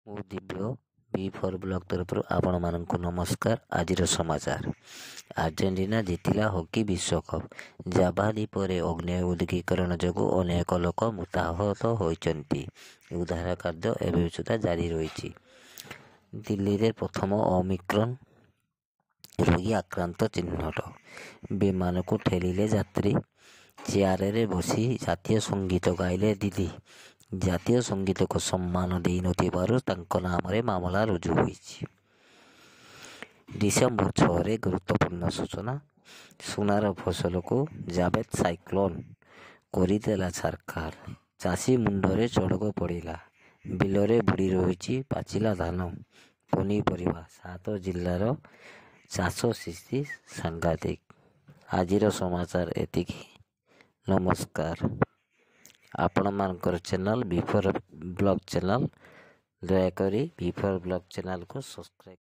ମୁଁ ଦିବ୍ୟ, ବି for blog ତରଫରୁ ଆପଣମାନଙ୍କୁ ନମସ୍କାର। ଆଜିର ସମାଚାର: ଆର୍ଜେଣ୍ଟିନା ଜିତିଲା ହକି ବିଶ୍ୱକପ୍। ଜାଭା ଦ୍ୱୀପରେ ଅଗ୍ନି ଉଦ୍ଗୀରଣ ଯୋଗୁଁ ଅନେକ ଲୋକ ମୃତାହତ ହୋଇଛନ୍ତି। ଉଦ୍ଧାର କାର୍ଯ୍ୟ ଏବେ ସୁଦ୍ଧା ଜାରି ରହିଛି। ଦିଲ୍ଲୀରେ ପ୍ରଥମ ଓମିକ୍ରନ୍ ରୋଗୀ ଆକ୍ରାନ୍ତ ଚିହ୍ନଟ। ବିମାନକୁ ଠେଲିଲେ ଯାତ୍ରୀ, ଚେୟାରରେ ବସି ଜାତୀୟ ସଙ୍ଗୀତ ଗାଇଲେ ଦିଦି। ଜାତୀୟ ସଙ୍ଗୀତକୁ ସମ୍ମାନ ଦେଇନଥିବାରୁ ତାଙ୍କ ନାମରେ ମାମଲା ରୁଜୁ ହୋଇଛି। ଡିସେମ୍ବର 6ରେ ଗୁରୁତ୍ୱପୂର୍ଣ୍ଣ ସୂଚନା। ସୁନାର ଫସଲକୁ ଜାଭେଦ ସାଇକ୍ଲୋନ୍ କରିଦେଲା ଛାରଖାର। ଚାଷୀ ମୁଣ୍ଡରେ ଚଡ଼କ ପଡ଼ିଲା। ବିଲରେ ବୁଡ଼ି ରହିଛି ପାଚିଲା ଧାନ, ପନିପରିବା। 7 ଜିଲ୍ଲାର ଚାଷ ସ୍ଥିତି ସାଂଘାତିକ। ଆଜିର ସମାଚାର ଏତିକି। ନମସ୍କାର। ଆପଣମାନଙ୍କର ଚ୍ୟାନେଲ୍ ବିଫୋର୍ ବ୍ଲଗ୍ ଚ୍ୟାନେଲ୍, ଦୟାକରି ବିଫୋର୍ ବ୍ଲଗ୍ ଚ୍ୟାନେଲ୍କୁ ସବସ୍କ୍ରାଇବ୍